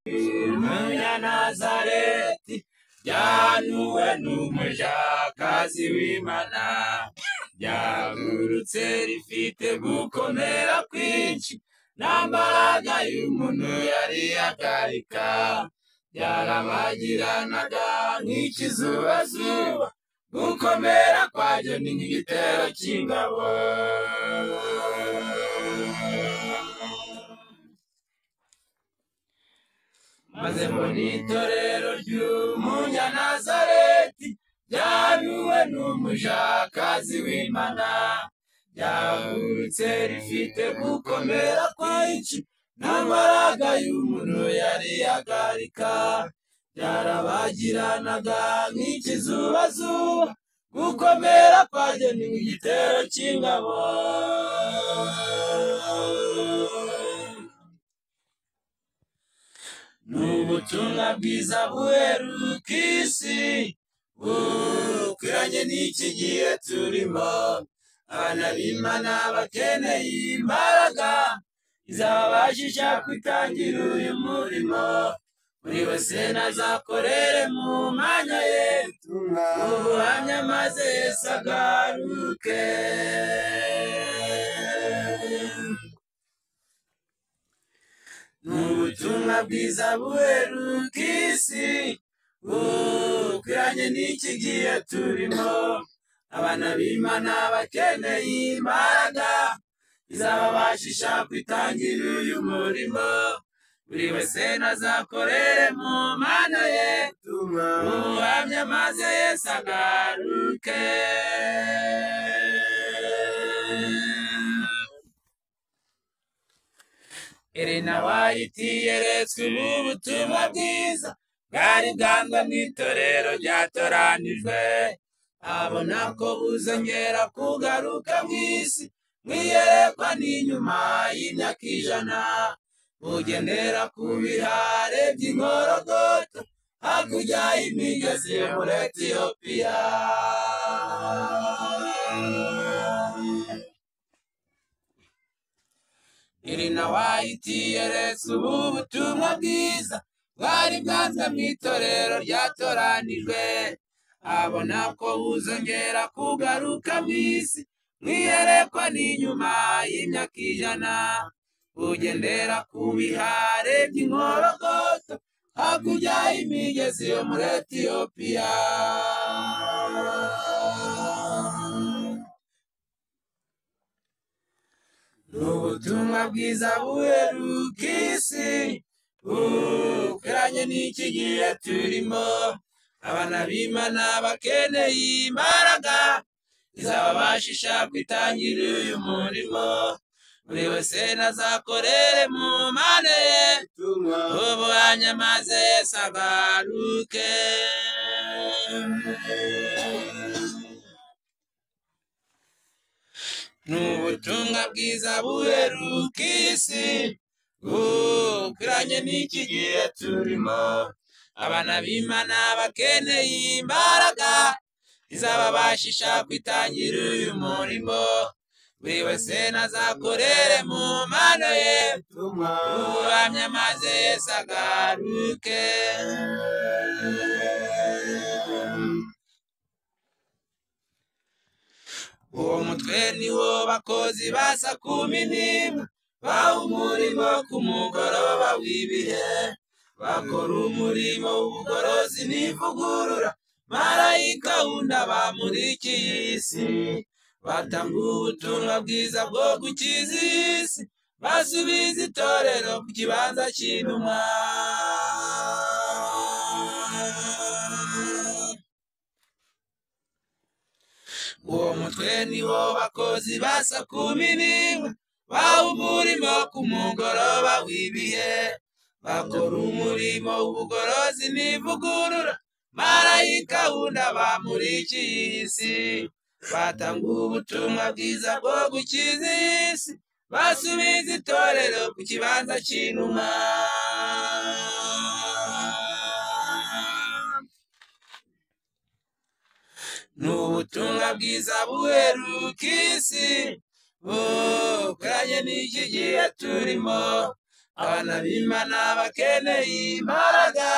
Umunyanazareti ryahanuwe n'umujakazi w'Imana, ryagurutse rifite gukomera kwinshi, nta mbaraga y'umuntu yari yagarika, ryarabagiranaga nk'ikizubazuba, gukomera kwaryo ni nk'igitero cy'ingabo. Maze mbona itorero ry'Umunyanazareti ryahanuwe n'umujakazi w'Imana, ryagurutse rifite gukomera kwinshi, nta mbaraga y'umuntu yari yagarika, ryarabagiranaga nk'ikizubazuba, gukomera kwaryo ni nk'igitero cy'ingabo. N'ubutumwa bwiza buheruka isi, bukwiranye n'iki gihe turimo, abana b'Imana bakeneye imbaraga izababashisha kwitangira uyu murimo, buri wese nazakorere mu mwanya ye, ubuhamya maze Yesu agaruke. N'ubutumwa bwiza buheruka isi, bukwiranye n'iki gihe turimo, abana b'Imana bakeneye imbaraga izababashisha kwitangira uyu murimo, buri wese nazakorere mu mana ye, ubuhamya maze Yesu agaruke. Elena White yeretswe ubu butumwa bwiza bwari bwanzwe mu itorero ryatoranijwe, abona ko buzongera kugaruka mu isi, mwiyerekwa n'inyuma y'imyaka 100, bugendera ku bihare by'inkorogoto hakurya y'imigezi yo muri Etiyopiya. Elena White yeretswe ubu butumwa bwiza bwari bwanzwe mu itorero ryatoranijwe, abona ko buzongera kugaruka mu isi, mwiyerekwa n'inyuma y'imyaka 100, bugendera ku bihare by'inkorogoto hakurya y'imigezi yo muri Etiyopiya. N'ubutumwa bwiza buheruka isi, bukwiranye n'iki gihe turimo, abana b'Imana bakeneye imbaraga izababashisha kwitangira uyu murimo, buri wese nazakorere mu mana ye, ubuhamya maze Yesu agaruke. N'ubutumwa bwiza buheruka isi, bukwiranye n'iki gihe turimo, abana b'Imana bakeneye imbaraga izababashisha kwitangira uyu murimo, buri wese nazakorere mu mana ye, ubuhamya maze Yesu agaruke. Uwo mutwe niwo bakozi ba saa 11 baha umurimo ku mugoroba w'ibihe, bakora umurimo w'ubugorozi n'ivugurura, marayika wundi abamurikiye isi, batanga ubutumwa bwiza bwo gukiza isi, basubiza itorero ku kibanza cy'intumwa. Uwo mutwe niwo bakozi ba saa 11 baha umurimo ku mugoroba w'ibihe, bakora umurimo w'ubugorozi n'ivugurura, marayika wundi abamurikiye isi, batanga ubutumwa bwiza bwo gukiza isi, basubiza itorero ku kibanza cy'intumwa. N'ubutumwa bwiza buheruka isi, bukwiranye n'iki gihe turimo, Abana b'Imana bakeneye imbaraga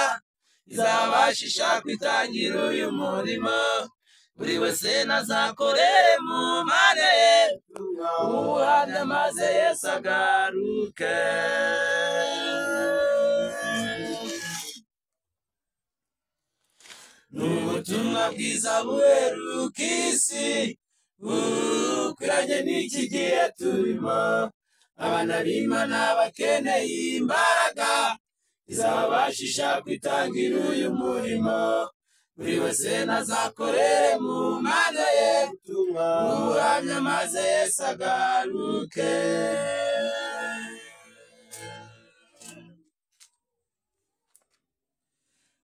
izabashisha kwitangira uyu murimo. Buri wese nazakorere mu mpande ye ubuhamya maze Yesu agaruke. Ni ubutumwa bwiza buheruka isi bukwiranye n'iki gihe turimo. Abana b'Imana bakeneye imbaraga izabashisha kwitangira uyu murimo. Buri wese nazakorere mu mpande ye ubuhamya maze Yesu agaruke.